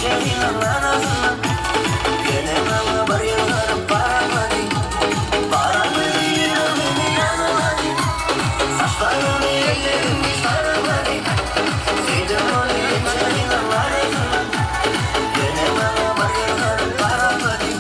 Inçe ýylan arasyndan Ýene maňa bir ýylgyryp garapady. Garapady ýüregimi ýaralady. Saçlaryny ellerim saralady. Söýdüm ony inçe ýylan arasyndan Ýene maňa bir ýylgyryp garapady.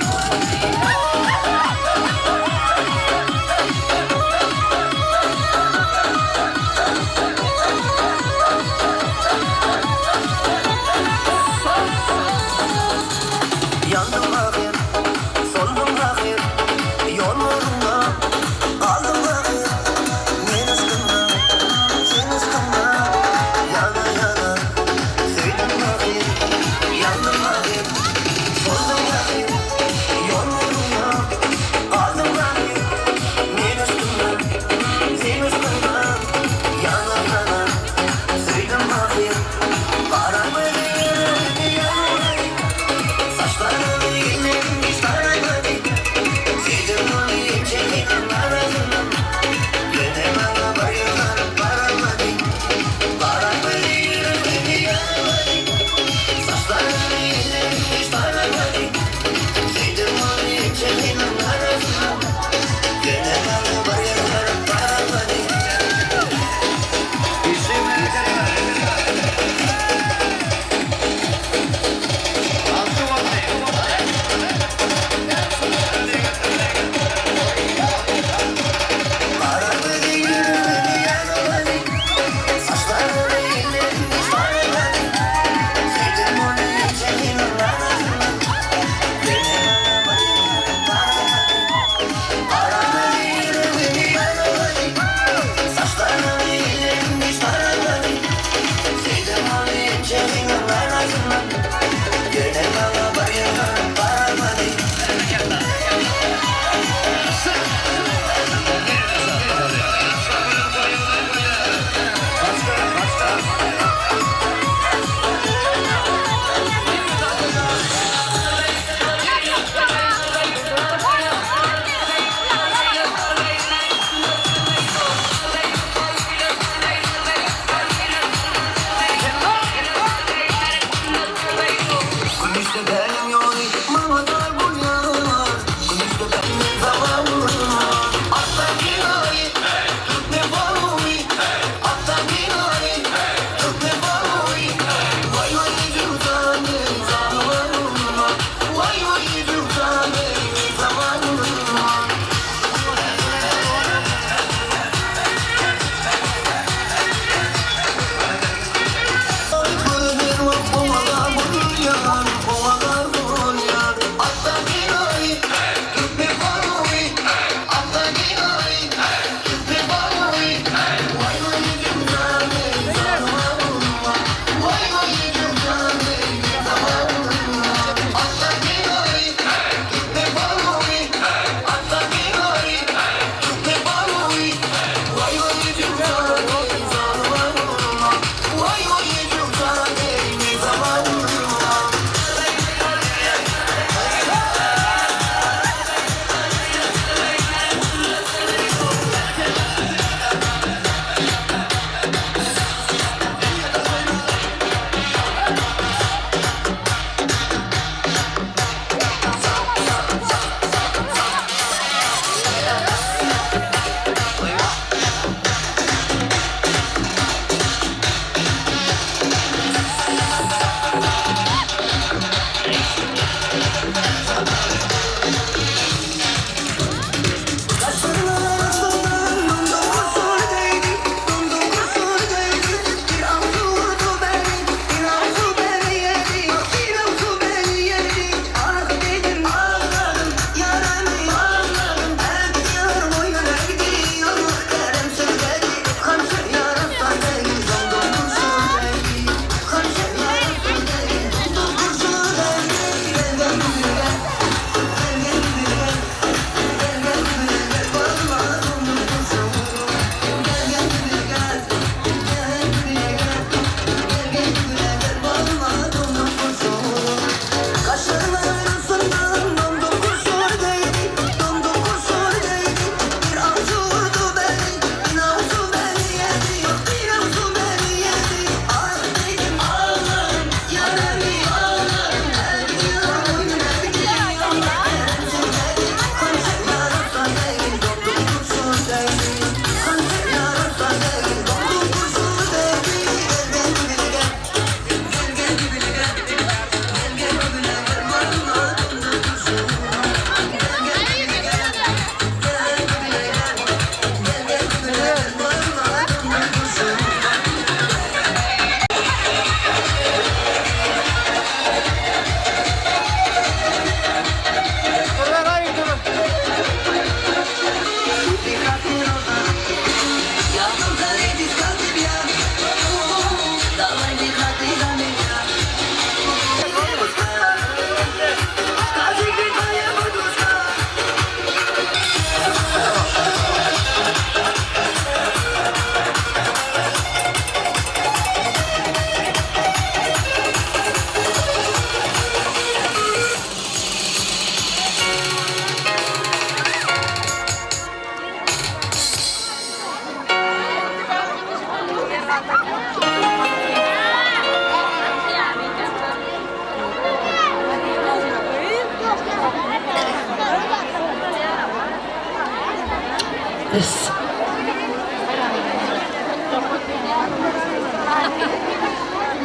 Bes.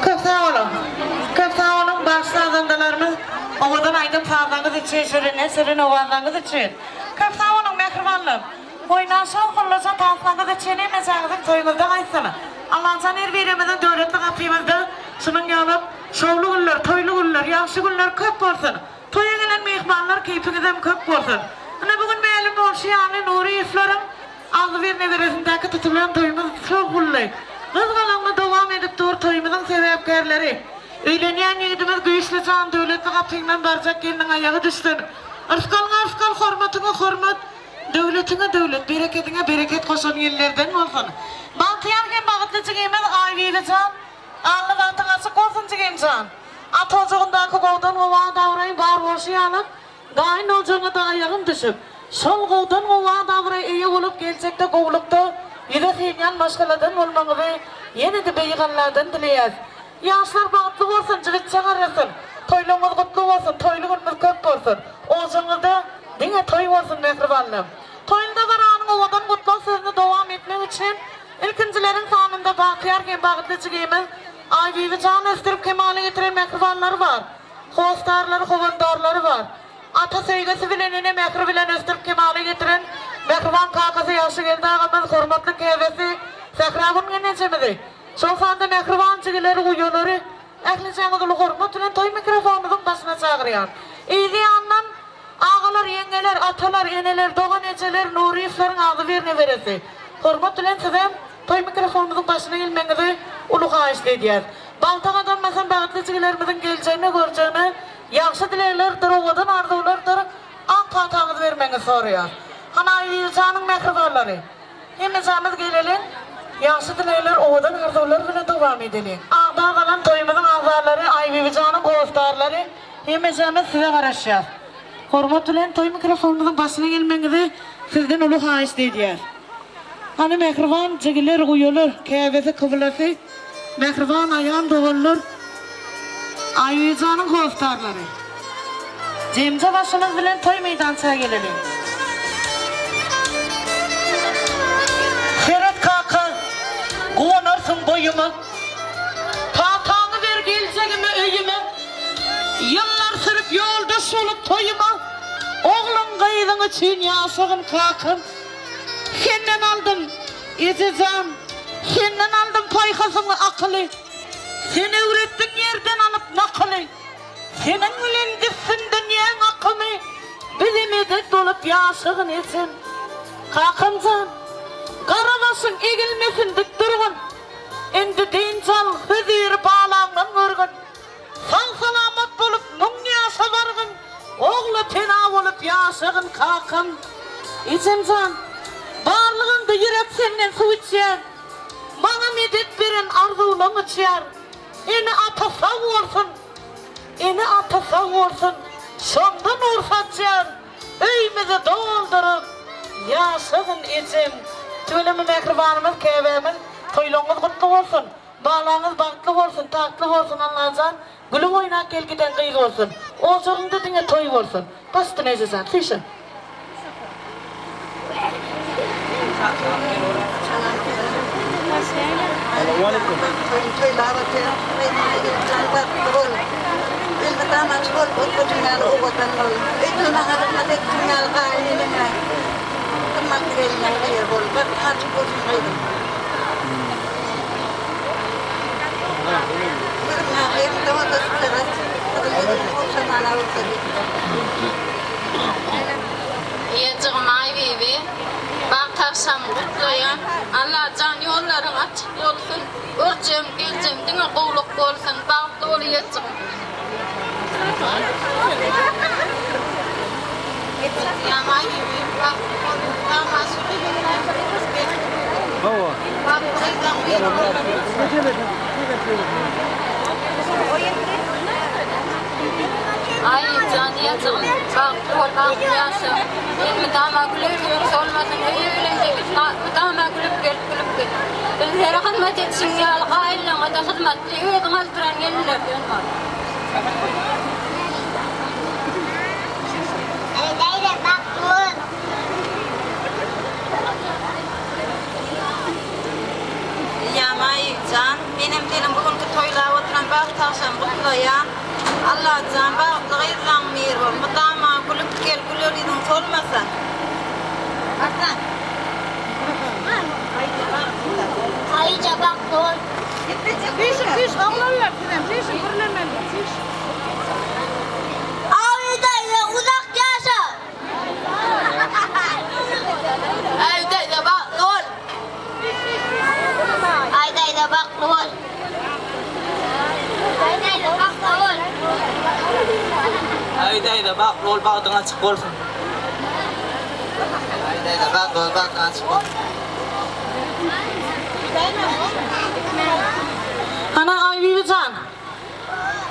Köp sag boluň. Köp sag boluň bagşy sazandalarymyz owadan aýdym sazlaryňyz üçin, şirinden şirin owazlaryňyz üçin. Köp sag boluň mähribanlar. Oýnan şowhunlyja tanslaryňyz üçin hemmejaňyzyň toýuňyzda gaýtsyn. Allajan her birimiziň döwletli gapymyzda şunuň ýaly şowly günler, toýly günler, ýagşy günler köp bolsun. Toýa gelen myhmanlar keýpiňizem köp bolsun. Ine bu gün mälim bolşy ýaly Nuryýewleriň agzybir neberesindäki tutulan toýumyz şowhunly, gyzgalaňly dowam edip dur toýumyzyň sebäpkärleri Öýlenýän ýigidimiz Güýçli jan döwletli gapyňdan barjak gelniň aýagy düşsün. Yrsgalyňa yrsgal hormatyňa hormat döwletiňe döwlet berekediňe bereket goşan ýellerden bolsun. Bagtyýar hem bagytly jigimiz Aýbibi jan Alla bagtyň açyk bolsun jigim jan. Ata ojagyndaky gowdan gowy at-abraýyň bar bolşy ýaly, gaýyn ojagyňa-da aýagyň düşüp, şol gowdan gowy at-abraýa eýe bolup, geljekde gowulykda ýüze synýan maşgaladan bolmagyňyzy ýene-de Beýik Alladan dileýäs. Ýaşlar bagtly bolsun, jigitçe garrasyn. Toýlaryňyz gutly bolsun, toýly günümiz köp bolsun. Ojagyňyzda diňe toý bolsun mähribanlarym. Toýly dabaranyň owadan gutlag sözüni dowam etmek üçin Ilkinjileriň sanynda bagtyýar hem bagtly jigimiz Aýbibi jan ösdürip kemala getiren mähribanlary bar. Hossarlary, howandarlary bar. Ata söýgüsi bilen, ene mähri bilen ösdürip kemala getiren mähriban kakasy Ýagşygeldi agamyz, hormatly käbesi Sähragül ejemizi, şol sanda mähriban jigileri, uýalary, Ählijaňyzy uly hormat bilen toý mikrofonymyzyň başyna çagyrýan. Yzy ýandan agalar, ýeňňeler, atalar, eneler, dogan ejeler, Nuryýewleriň agzybir neberesi. Hormat bilen sizem toý mikrofonymyzyň başyna gelmegiňizi uly haýyşt edýäs. Bagta gadam basan bagtly jigilerimiziň geljegine görjegine ýagşy dileglerdir, owadan arzuwlardyr ak pataňyzy bermegiňizi soraýas. Hany Aýbibi janyň mähribanlary. Hemmejamiz geleliň, ýagşy dilegler, owadan arzuwlar bilen dowam edeliň. Agda galan toýumyzyň agzalary, Aýbibijanyň hossarlary, hemmejamiz size garaşýas. Hormat bilen toý mikrofonymyzyň başyna gelmegiňizi sizden uly haýyşt edýäs. Hany mähriban jigiler, uýalar, käbesi, kyblasy, mähriban aýal doganlar, Aýbibijanyň hossarlary. Jemje başymyz bilen toý meýdança geleliň. Seret kaka, guwanarsyň boýuma. Pataňy ber geljegime, öýüme. Ýyllar sürüp ýoldaş bolup toýuma. Ogluň, gyzyň üçin ýaşagyn kakam. Senden aldym, eje jan, senden aldym paýhasyňy, akyly. Sen öwretdiň ýerden alyp nakyly. Seniň bilen gitsin dünýäň akymy, Bize medet bolup ýaşagyn ejem. Kakam jan, gara başyň egilmesin dik durgun, Indi dynç al, höziri balaňdan görgün. Sag-salamat bolup müň ýaşa bargyn, Ogla pena bolup ýaşagyn kakam. Ejem jan, barlygyňda ýürek senden suw içýär, Maňa medet beren arzuwlaň uçýar. Ene-ata sag bolsun! Ene-ata sag bolsun! Şonda nur saçýan öýümizi dolduryp ýaşasyn ejem! Tüweleme mähribanymyz käbämiz toýlaryňyz gutly bolsun! Balaňyz bagtly bolsun, tagtly bolsun Allajan gülüp oýnap gel giden gyz bolsun! Ojagyňda diňe toý bolsun! Basdyn ejejan süýşün. Ýejigim Aýbibi, bagt agşamy gutlaýan. Allajan ýollaryň açyk bolsun, görjegim geljegim diňe gowluk bolsun, bagtly bol ýejigim. Gutlaýan Aýbibi, bagtly bol, Bagtly gyzlaň biri bol. Aý jan ýazygym, bagtly bol, bagtly ýaşa. Elmydama güler ýüzüň solmasyn, öýe gelende mydama gülüp gelip gülüp git. Bizlere hyzmat edişiň ýaly gaýynlaňa-da hyzmatly, özüň aldyran gelinlerden bol. Eý daýza bagtly bol. gutlaýan. Allajan bagtly gyzlaň biri bol. Mydama gülüp gel, güler ýüzüň solmasyn. Hasan. Aýja bagtly bol. Süýşün, süýşün, oglanlar sizem süýşün, gürlemeli, süýşün. Aý daýza uzak ýaşa. Aý daýza bagtly bol. Aý daýza bagtly bol. Aý daýza bagtly bol. Aý daýza bagtly bol, bagtyň açyk bolsun. Aý daýza bagtly bol, bagtyň açyk bolsun. Ana Aýbibi jan.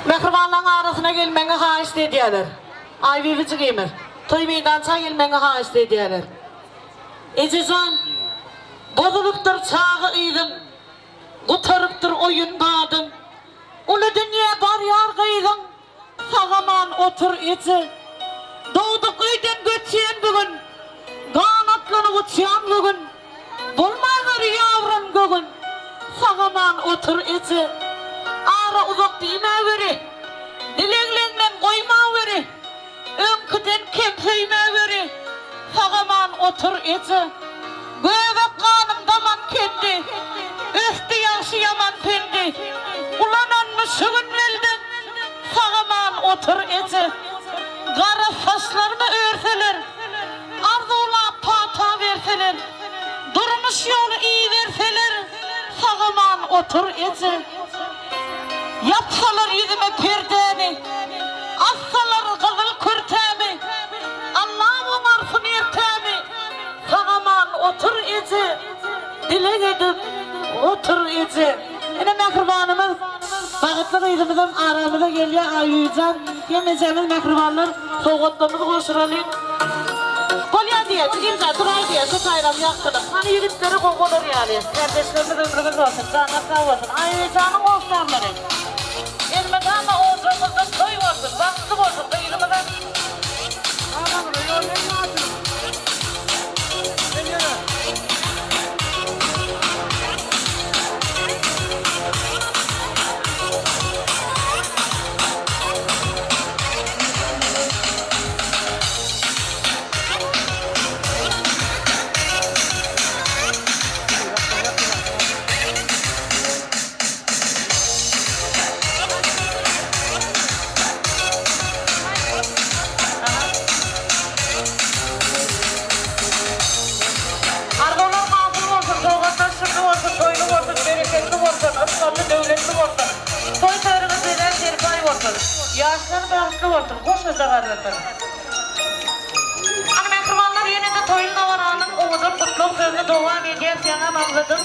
Mähribanlaryň arasyna gelmegiňi haýyşt edýärler. Aýbibi jigimiz, toý meýdança gelmegiňi haýyşt edýärler. Ejejan, bozulypdyr çaga yzyň, Gutarypdyr oýun badyň. Uly dünýä barýar gyzyň, Sag-aman otur eje. Dogduk öýden göçýän bu gün, Ganatlanyp uçýan bu gün. Bolmaweri ýabran göwün, Sag-aman otur eje. Ara uzak diýmäweri, Dilegleňden goýmaweri. Öňküden kem söýmäweri, Sag-aman otur eje. Göbek ganym daman kendi, Ösdi ýagşy ýaman pendi. Ulananyny şu gün bildim, Sag-aman otur eje. Gara saçlarymy örseler, Arzuwlap pata berseler, Durmuş ýoly iberseler, Sag-aman otur eje. Ýapsalar ýüzüme perdäni, Assalar gyzyl kürtämi, Allam oňarsyn ertämi, Sag-aman otur eje, Dileg edip otur eje. Ine mähribanymyz, bagtly gyzymyzam aramyza gelýär Aýbibijan. Hemmejemiz mähribanlar sowgatlarymyzy gowşuralyň. Bolýa diýýär, jigimjan duraý diýýär, şu taýram ýagtylyk. Hany ýigitleri gowy bolar ýaly. Kärdeşlerimiz ömrüňiz bolsun, janyňyz sag bolsun. Aýbijanyň hossarlary. Elmydama ojagyňyzda toý bolsun, bagtly bolsun gyzymyzam. Arzuwlar hasyl bolsun, sowgatlar şirli bolsun, toýly bolsun, bereketli bolsun, ysgally, döwletli bolsun. Toý törüňiz bezäp serpaý bolsun. Ýaşlar bagtly bolsun, goşaja garrasyn. Ana mähribanlar ýene-de toýly dabaranyň owadan gutlag sözüni dowam edýäs ýaňam agzadym.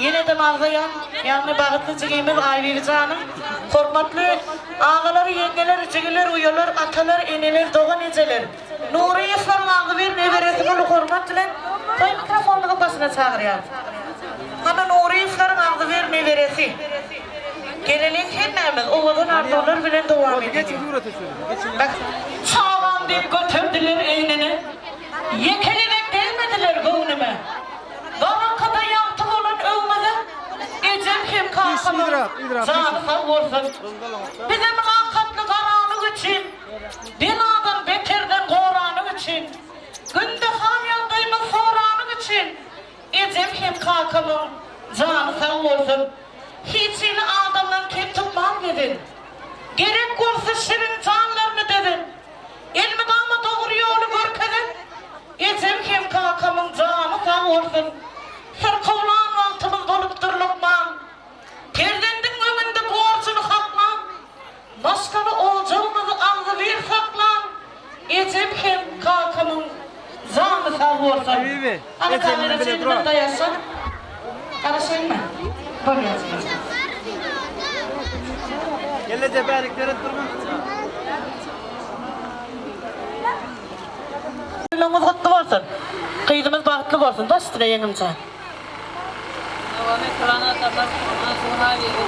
Ýene-de magzaýan, ýagny bagtly jigimiz Aýbibi janyň hormatly agalar, ýeňňeler, jigiler, uýalar, atalar, eneler, dogan ejeler, Nuryýewleriň agzybir neberesini uly hormat bilen toý mikrofonymyzyň başyna çagyrýarys. Hany Nuryýewleriň agzybir neberesi. Geleliň hemmämiz owadan arzuwlar bilen dowam edeliň. Çagam diýip göterdiler egnine, Ýeke gezek degmediler göwnüme. Garaňkyda ýagty bolan öwmüze Ejem hem kakamyň jany sag bolsun. Bize mylakatly garany üçin, Beladan beterden gorany üçin, Günde hal-ýagdaýymyz sorany üçin Ejem hem kakamyň jany sag bolsun. Hiç hili adamdan kem tutman gezen. Gerek bolsa şirin janlaryny dözen. Elmydama dogry ýoly görkezen. Ejem hem kakamyň jany sag bolsun. Syrkawlan wagtymyz bolupdyr lukman. Perzendiň öňünde borjuny saklan. Maşgala ojagymyzy agzybir saklan ejem hem kakamyň jany sag bolsun. Hany kamera çenli bir daýaşa garaşaýynmy? Bolýa jigim. Gelneje bärik seret durma. Ömrüňiz gutly bolsun. Gyzymyz bagtly bolsun. Baş üstüne ýeňimjan. Dowam et Kuran adamlar Mansur Habibi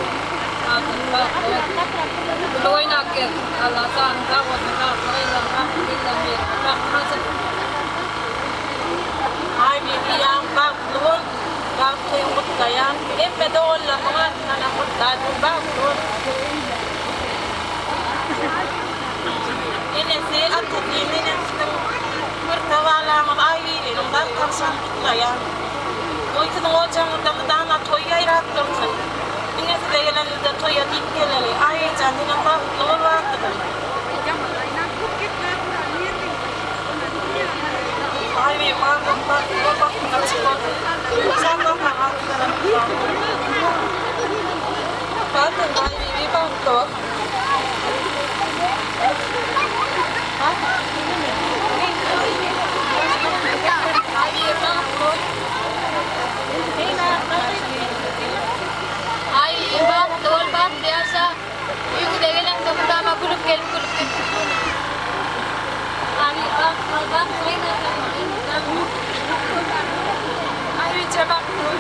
Mansur bagtly bolsun Gül oýnap gezsin Allah janyň sag bolsun bagtly gyzlaryň bagtly gyzlaryň biri bol bagtyň açylsyn. Aýbibi jan bagtly bol bagt toýuň gutlaýan hemme doganlarymyň adyndanam gutlaýan bagtly bol. Enesi, atasy, menem siziň körpe balaňyz Aýbibiniň bagt agşamy gutlaýan. Goý siziň ojagyňyzda mydama toý ýaýrap dursun. Diňe size gelenimizde toýa diýip geleli. Aýjan senem bagtly bol bagtygym. Aýbibi bagtly bol bagtyň açyk bolsun. Jan bagtlaryň altyndan Bagtly Aýbibi bagtly bol. Aý, bagtly bol, bagtly ýaşa. Öýüňize geleňde mydama gülüp gelip, gülüp git. Aý, bagtly bol, bagtly ýaşa. Aýja bagtly bol.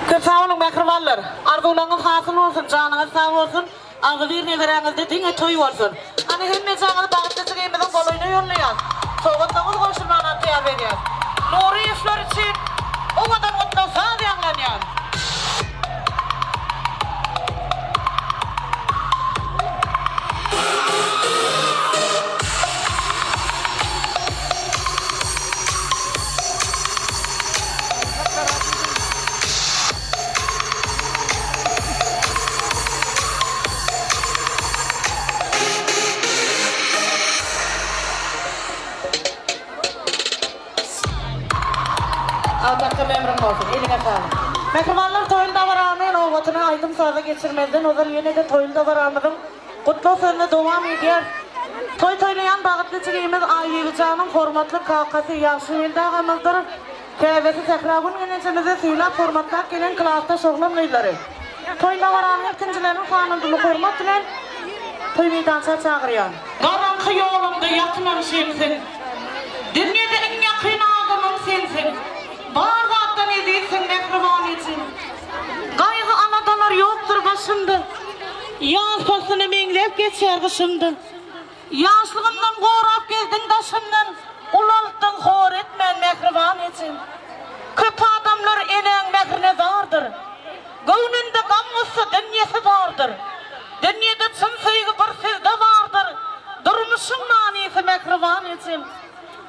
Köp sag boluň mähribanlar. Arzuwlaryňyz hasyl bolsun, janyňyz sag bolsun. Agzybir neberäňizde diňe toý bolsun. Hany hemmejaňyzy bagtly jigimiziň golaýyna ýollaýas. Sowgatlaryňyzy gowşurmaga ygtyýar berýäs. Nuryýewler üçin owadan gutlag saz ýaňlanýar. Allatdan ömrüň bolsun, eliňe saglyk. Mähribanlar toýly dabarany nobatyny aýdym-saza geçirmezden ozal ýene-de toýly dabaramyzyň gutlag sözüni dowam edýär. Toý toýlaýan bagtly jigimiz Aýbibijanyň hormatly kakasy Ýagşygeldi agamyzdyr. Käbesi Sähragül enejemizi sylap hormatlap gelen klasdaş oglan gyzlary. Toý dabaranyň ilkinjileriniň sanyndyny hormat bilen toý meýdança çagyrýan. Garaňky ýolumda ýakynam sensiň. Dünýede iň ýakyn adamym sensiň. Bar zatdan ezizsiň mähriban ejem. Gaýgy aladalar ýokdur başymda. Ýaz paslyna meňzäp geçýär gyşymda. Ýaşlygymdan gorap gezdiň daşymdan, Ulaltdyň hor etmän mähriban ejem. Köp adamlar enäň mährine zardyr, Göwnünde gam-gussa dünýesi bardyr. Dünýede çyn söýgi bir sizde bardyr, Durmuşyň manysy mähriban ejem.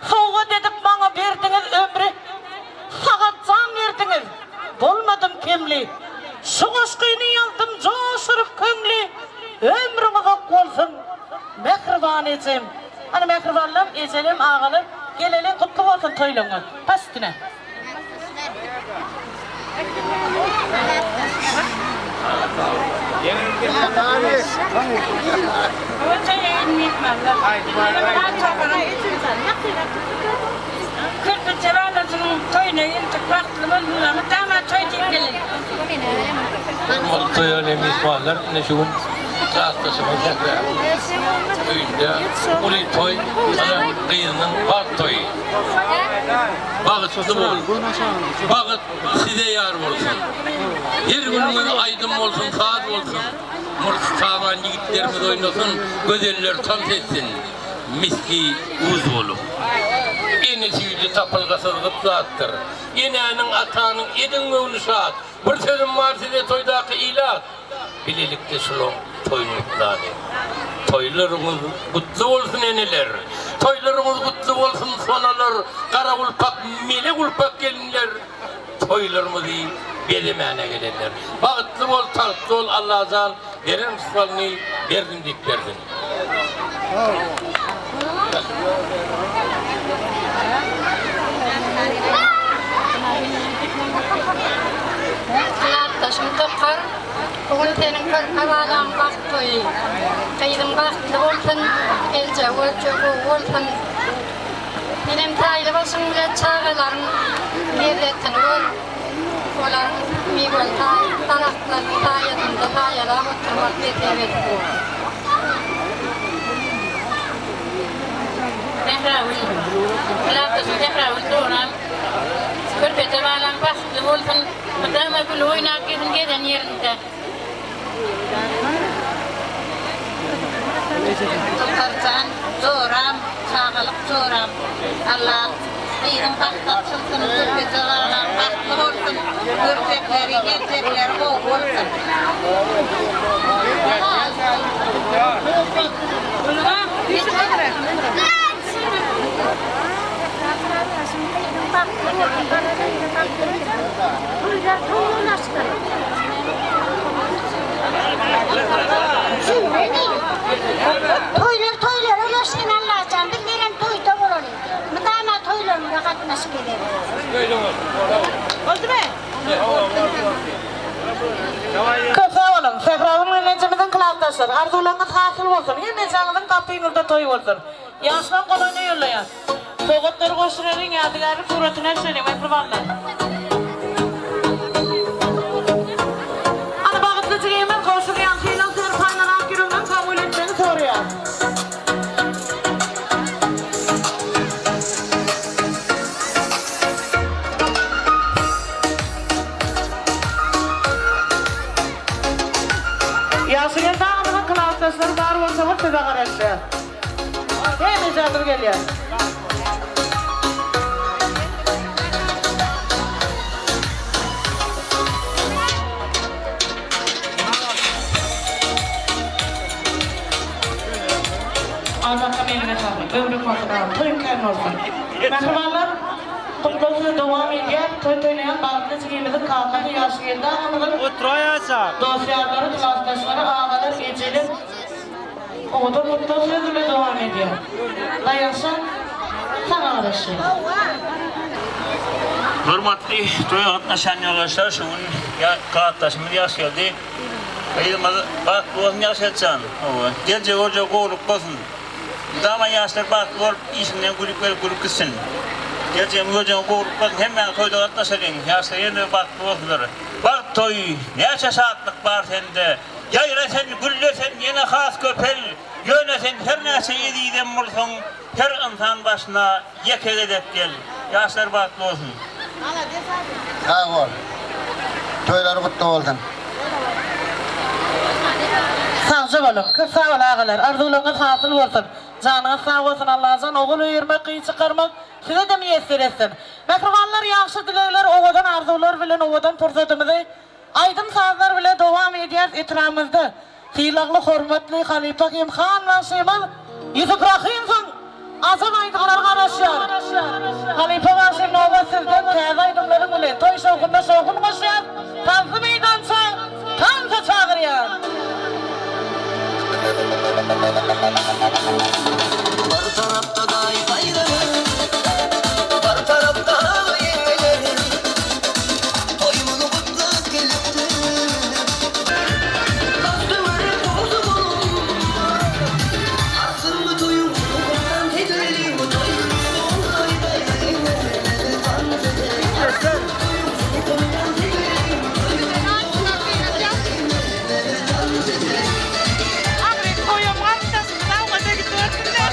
Sowgat edip maňa berdiňiz ömri, Sagat jan berdiňiz, bolmadym kemli. Şu goşgyny ýazdym joşuryp köňli, Ömrüň uzak bolsun, mähriban ejem. Hany mähribanlam, ejelem, agalar, geleliň gutly bolsun toýlaryňyz. Baş üstüne. Körpeje balasynyň toýuna geldik, bagtly bolsunlar, mydama toý diýip geleýin. Hormatly toýa myhmanlar, ine şu gün klasdaşymyz Sähra öýünde uly toý, ana gyzynyň bagt toýy. Bagtly bol, bagt size ýar bolsun. Her günüňiz aýdym bolsun, saz bolsun. Murty taban ýigitlerimiz oýnasyn, gözeller tans etsin, misli uz bolup. Ene süýdi tapylgysyz gyt zatdyr. Enäniň, atanyň ediň göwni şat. Bir sözüm bar size toýdaky ilat. Bilelikde şulaň toýuny gutlaly. Toýlaryňyz gutly bolsun eneler. Toýlaryňyz gutly bolsun sonalar, gara gulpak, mele gulpak gelinler. Toýlarymyzy bezemäne gelenler. Bagtly bol, tagtly bol Allajan beren rysgalyny berdim diýip bersin. Klasdaşym Tokar, bu gün seniň körpe balaň bagt toýy. Gyzyň bagtly bolsun, geljegi görje gowy bolsun. Senem taýly başyň bilen çagalaryň lezzetini gör. Olaryň miweli daragtlarynyň saýasynda saýalap oturmak nesip etsin. Sähragül, Klasdaşym Sähragül dogan, körpeje balaň bagtly bolsun, mydama gülüp oýnap gezsin gezen ýerinde. Tokarjan joram çagalyk joram Allah gyzyň bagty açylsyn körpeje balaň bagtly bolsun görjekleri geljekleri gowy bolsun. Toýlar toýlara ulaşsyn Allajan bizlerem toýda bolaly. Mydama toýlaryňyza gatnaşyp gezeli. Boldumy? Köp sag boluň. Sähragül gelnejemiziň klasdaşlary. Arzuwlaryňyz hasyl bolsun. Hemmejaňyzyň gapyňyzda toý bolsun. Ýaşlaň golaýyna ýollaýas. Sowgatlary goşuralyň, ýadygärlik suratyny düşeliň, mähribanlar. Ana bagtly jigimiz gowşurýan sylag serpaýyny ak ýüregden kabul etmegini soraýar. Ýagşygeldi agamyzyň klasdaşlary bar bolsaňyz size garaşýas. Hemmejaňyz gelýär. Allaham eliňe saglyk, ömrüň bolsun agam, toýuň kän bolsun. Mähribanlar, gutlag sözi dowam edýär. Toý toýlaýan bagtly jigimiziň kakasy Ýagşygeldi agamyzyň dost-ýarlary, klasdaşlary, agalar, ejeler owadan gutlag sözi bilen dowam edýär. Daýanşan saňa garaşýar. Hormatly toýa gatnaşan ýoldaşlar, şu gün klasdaşymyz Ýagşygeldi Gyzymyz bagtly bolsun Ýagşygeljan. Hawa. Geljegi ojagy gowulyk bolsun. Mydama ýaşlar bagtly bolup işinden gülüp gelip gülüp gitsin. Geljegimiz ojagy gowulyk bolsun hemmäňiz toýda gatnaşalyň. Ýaşlar ýene bagtly bolsunlar. Bagt toýy näçe şatlyk bar sende. Ýaýra sen gülle sen ýene has köpel. Ýöne sen her näçe ezizem bolsaň her ynsan başyna Ýeke gezek gel. Ýaşlar bagtly bolsun. Sag bol. Toýlary gutly bolsun. Sagja boluň. Köp sag bol agalar. Arzuwlaryňyz hasyl bolsun. Janyňyz sag bolsun Allajan ogul öýermek gyz çykarmak size-de miýesser etsin. Mähribanlar ýagşy dilegler owadan arzuwlar bilen owadan pursatymyzy Aýdym-sazlar bile dowam edýäs etrabymyzda sylagly hormatly halypa hem han bagşymyz Ýusup Rahymowyň ajap aýdymlary garaşýar. Halypa bagşym nobat sizden täze aýdymlaryň bilen toý şowhunyna şowhun goşýas, tansy meýdança tansa çagyrýas. Bir tarapda daýy daýzalar, bir tarapda aga ýeňňeler. Toýumyzy gutlap gelipdir. Daş-töwerek goňşy golam. Asyrmy toýuň ugrundan hezreli bu toý. Daýy daýza ýeňňeler tans eder. Asyrmy toýuň ugrundan hezreli bu toý. Daýy daýza ýeňňeler tans eder. Agryp goýam garyndaşymyz awgada gidibersin-dä.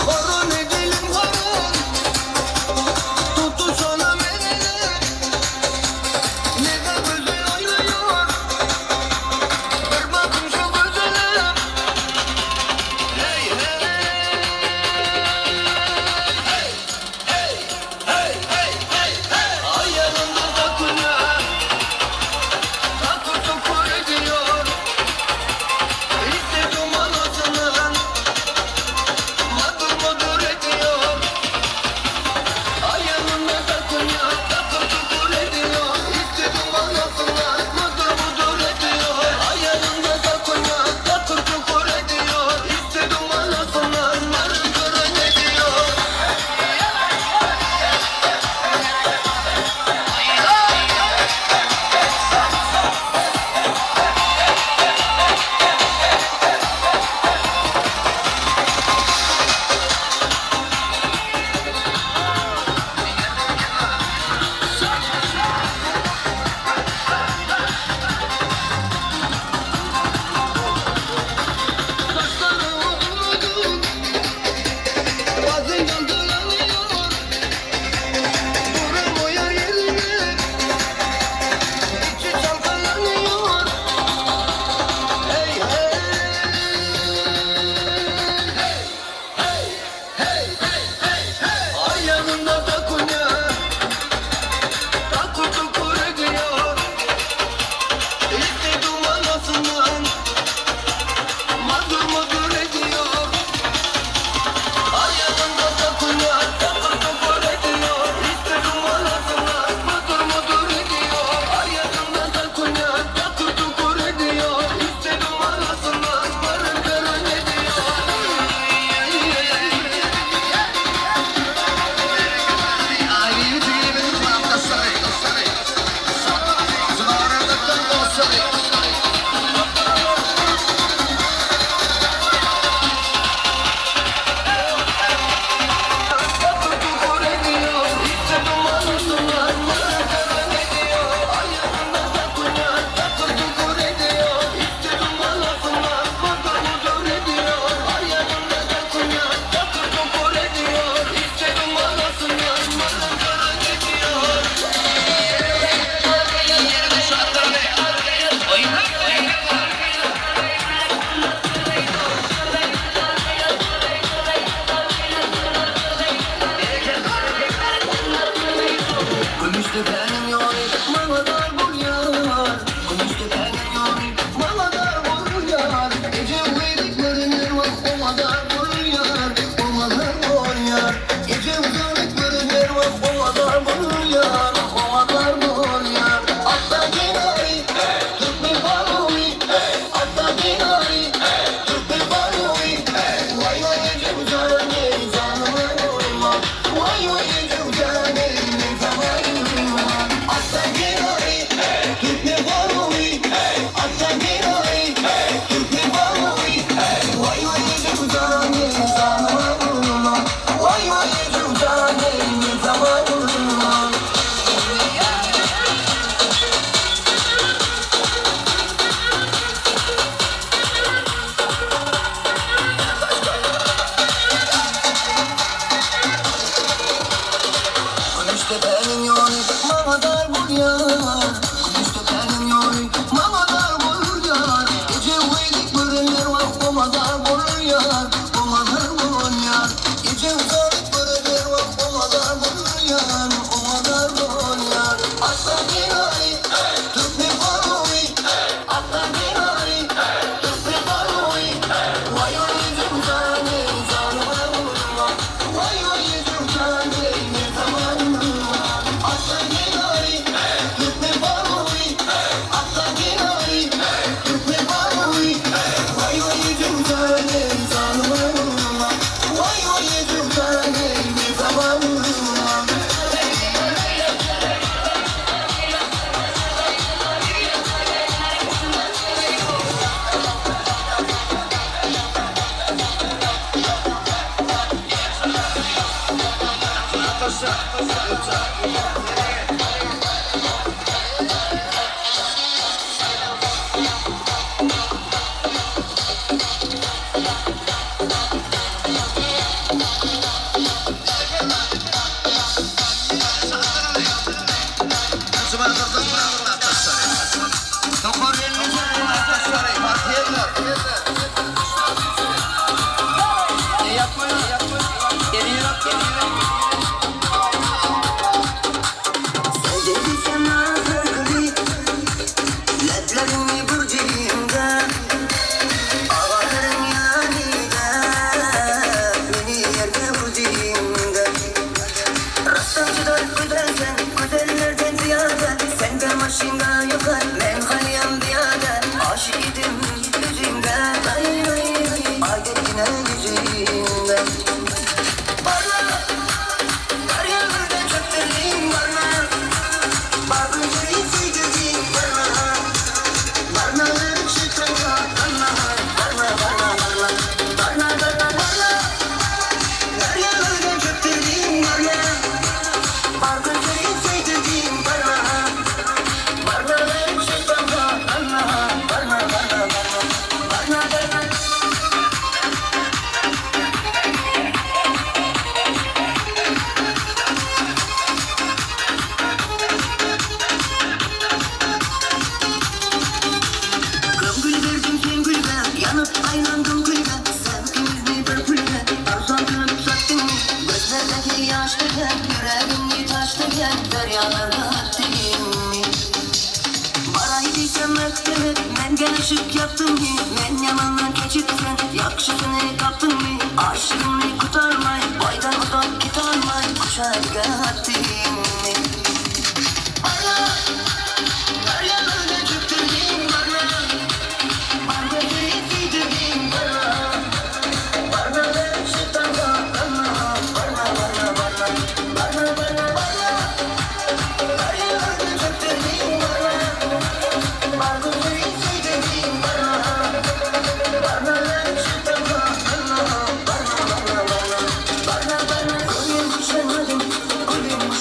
Horon edelim horon Tuttu sana beni Ne de güzel oynuyor Bir bakın şu güzele. Maşynda ýokar, men galýan pyýada Aşyk idim özüňge, Aý depgine ýüzüňge. Barma, gar ýagyrda çökdürdiň, barma, Bar güýjümi söýdürdiň, barma, Barma görüp şeýtanga, barma, Barma, barma, barma, barma, barma, barma, Gar ýagyrda çökdürdiň, barma, Bar güýjümi söýdürdiň, barma, Barma görüp şeýtanga, barma, Barma, barma, barma, barma, barma. Köp gül berdim sen gülge, Ýanyp aýlandym külge, Sevgimizni bir pülge, Arzan kylyp satdyň. Gözlerdäki ýaş döken, Ýüregimni taş döken, Derýalarda atdyň. Baraý diýsem ökdelip, Men gelişik ýapdymmy, Men ýamandan geçip sen, Ýagşysyny tapdyňmy, Aşygymny gutarmaý, Boýdan uzak gitalmaý, Kuşaýga atdyňmy. Barla, derýalarda çökdürdiň, barla, Bar gözleri süýdürdiň, barla, Barla şeýtanga, barla, Barla, barla, barla, barla, barla, barla, Derýalarda çökdürdiň, barla, Bar gözleri süýdürdiň, barla, Barla şeýtanga, barla, Barla, barla, barla, barla, barla. Gülüm kuşamadım, gülüm.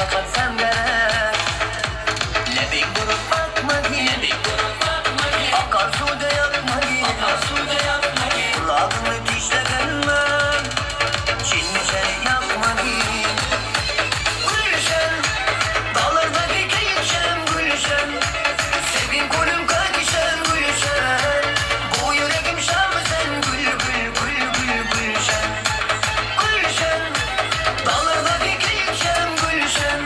Fakat sen gerek Lebin durup bakma diye Akarsuda yakma diye Kulağını dişlegenmem Çinçen yakma diye Gülşen Dağlardaki keyifşen gülşen Sevgin kulüm kakişen gülşen Bu yüreğim şamı sen gül gül gül gül gülşen Gülşen Dağlardaki keyifşen gülşen.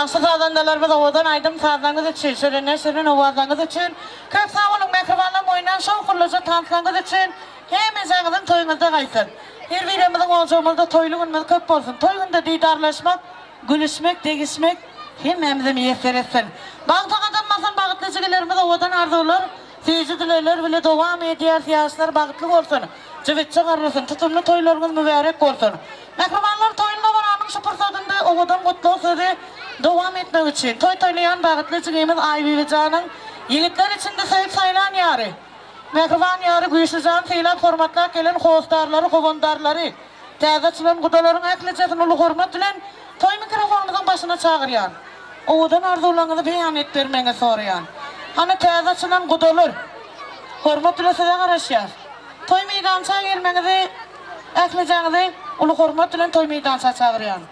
Bagşy-sazandalarymyz owadan aýdym-sazlaryňyz üçin, şirinden-şirin owazlaryňyz üçin köp sag boluň, mähribanlar oýnan şowhunlyja tanslaryňyz üçin hemejäňiziň toýuňyzda gaýtsyn. Her birimiziň ojagymyzda toýly günümiz köp bolsun. Toý günde didarlaşmak, gülüşmek, degişmek hemmämize miýesser etsin. Bagta gadam basan bagtly jigilerimiz owadan arzuwlar, süýji dilegler bile dowam edýäris ýaşlar bagtly bolsun, jübütje garrasyn, tutumly toýlaryňyz mübärek bolsun. Mähribanlar toýuň dabaranyň şu pursadynda owadan gutlag sözi dowam etmek üçin, toý toýlaýan bagtly jigimiz Aýbibi janyň ýigitler içinde söýüp saýlan ýary, mähriban ýary Güýçli jany sylap hormatlap gelen hossarlary, howandarlary, täze açylan gudalaryň ählijesini uly hormat bilen toý mikrofonymyzyň başyna çagyrýan. Owadan arzuwlaryňyzy beýan edip bermegiňizi soraýan. Hany täze açylan gudalar? Hormat bilen size garaşýas. Toý meýdança gelmegiňizi Ählijäňizi uly hormat bilen toý meýdança çagyrýan.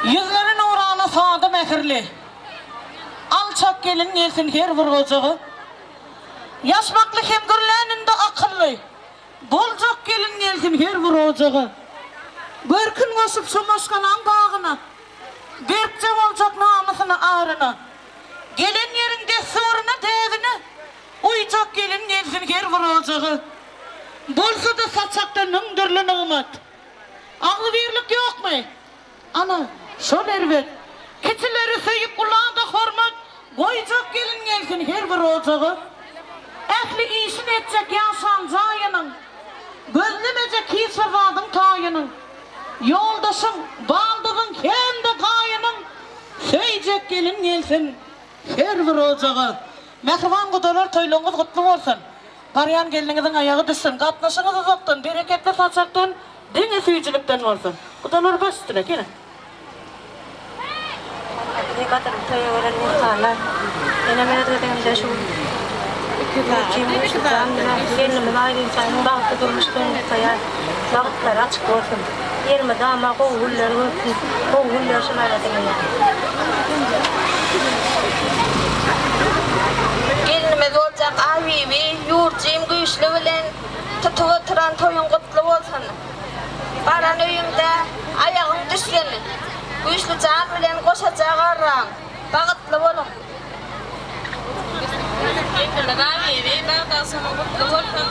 Ýüzleri nurana sada mähirli. Alçak gelin gelsin her bir ojaga. Ýaşmakly hem gürläninde akylly. Boljak gelin gelsin her bir ojaga. Görkün goşup şu maşgalaň bagyna. Berkje boljak namysyna aryna. Gelen ýeriň dessuryna däbine. Uýjak gelin gelsin her bir ojaga. Bolsa-da saçakda müň dürli nygmat. Agzybirlik ýokmy? Ana, şol erbet. Kiçileri söýüp, ula-da hormat goýjak gelin gelsin her bir ojaga. Ähli işini etjek ýaşan jaýynyň, gözlemejek hiç bir zadyň taýynyň. Ýoldaşyň, baldyzyň hem-de gaýynyň söýjek gelin gelsin her bir ojaga. Mähriban gudalar toýlaryňyz gutly bolsun! Barýan gelniňiziň aýagy düşsün, gatnaşyňyz uzakdan, bereketli saçakdan, diňe süýjülikden bolsun. Gudalar baş üstüne, geliň. Bizi gadyrly toýa gelen myhmanlar, menem öz gezegimde şu gün Ýurtjyň Güýçli bilen gelnimiz Aýgüljanyň bagtly durmuş toýuny gutlaýan. Bagtlary açyk bolsun. Elmydama gowy günler görsün. Gowy günler şulara dileýän. Gelnimiz boljak Aýbibi Ýurtjym Güýçli bilen tutup oturan toýuň gutly bolsun. Baran öýüňde aýagyň düşsün. Güýçli jan bilen goşaja garraň. Bagytly boluň. Gelnimiz Aýbibi bagt agşamyň gutly bolsun.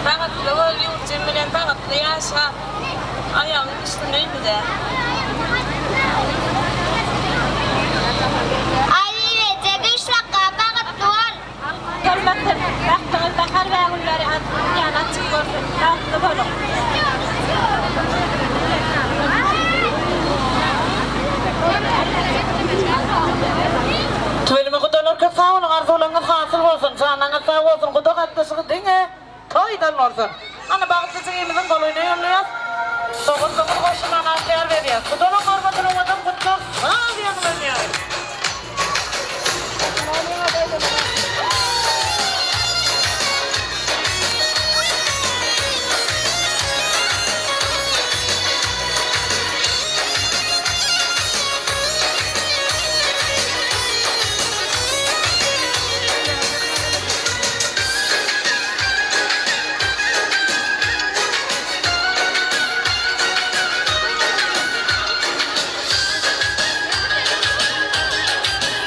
Bagytly bol Ýurtjym bilen bagytly ýaşa. Aýagyň düşsün öýmüze. Aýbibi eje güýçli akga bagytly bol. Bolmasyn. Bagtyňyz bahar bägülleri ýaly açyk bolsun. Bagtly boluň. Tüweleme gudalar köp sag boluň arzuwlaryňyz hasyl bolsun janyňyz sag bolsun guda gatnaşygy diňe toýdan bolsun. Ana bagtly jigimiziň golaýyna ýollaýas. Dogan dogan goşulmaga ygtyýar berýäs. Gudalaň hormatyna owadan gutlag saz ýaňlanýar.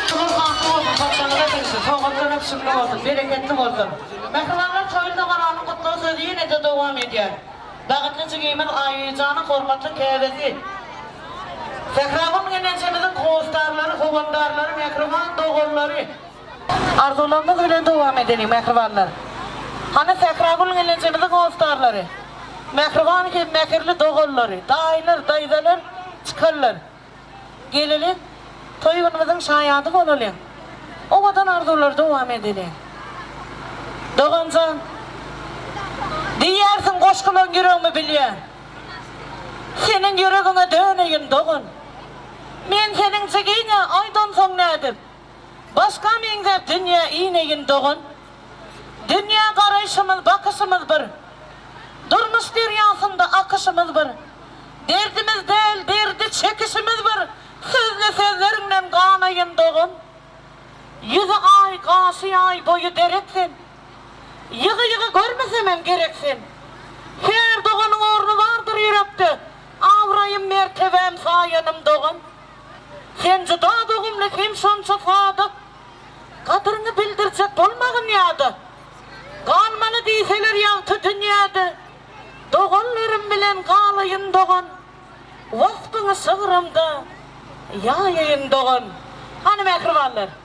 Şular hasyl bolsun, saçagyňyza siňsin, sowgatlar öpüşikli bolsun, bereketli bolsun. Mähribanlar toýly dabaranyň gutlag sözi ýene-de dowam edýär. Bagtly jigimiz Aýjanyň hormatly käbesi, Sähragül gelnejemiziň hossarlary, howandarlary, mähriban doganlary, Arzuwlarymyz bilen dowam edeliň, mähribanlar! Hany Sähragül gelnejemiziň hossarlary, mähriban hem mähirli doganlary, daýylar, daýzalar çykarlar. Geleliň, toý günümiziň şaýady bolalyň. Owadan arzuwlary dowam edeliň. Doganjan! Diýýärsiň goşgulaň ýüregimi bilýän. Seniň ýüregiňe döneýin dogan. Men seniň jigiňe aýdansoň nädip. Başga meňzäp dünýä ineýin dogan. Dünýä garaýşymyz, bakyşymyz bir. Durmuş derýasynda akyşymyz bir. Derdimiz däl, derdi çekişimiz bir. Sözle sözleriňden ganaýyn dogan. Ýüzi aý, gaşy ýaý, boýy derek sen. Ýygy-ýygy görmesemem gerek sen. Her doganyň orny bardyr ýürekde. Abraýym, mertebäm, saýanym dogan. Sen juda dogumly hem şonça sada, Gadyryňy bildirjek bolmagyn ýada. Galmaly diýseler ýagty dünýäde, Doganlarym bilen galaýyn dogan. Waspyňy şygrymda ýaýaýyn dogan. Hany mähribanlar!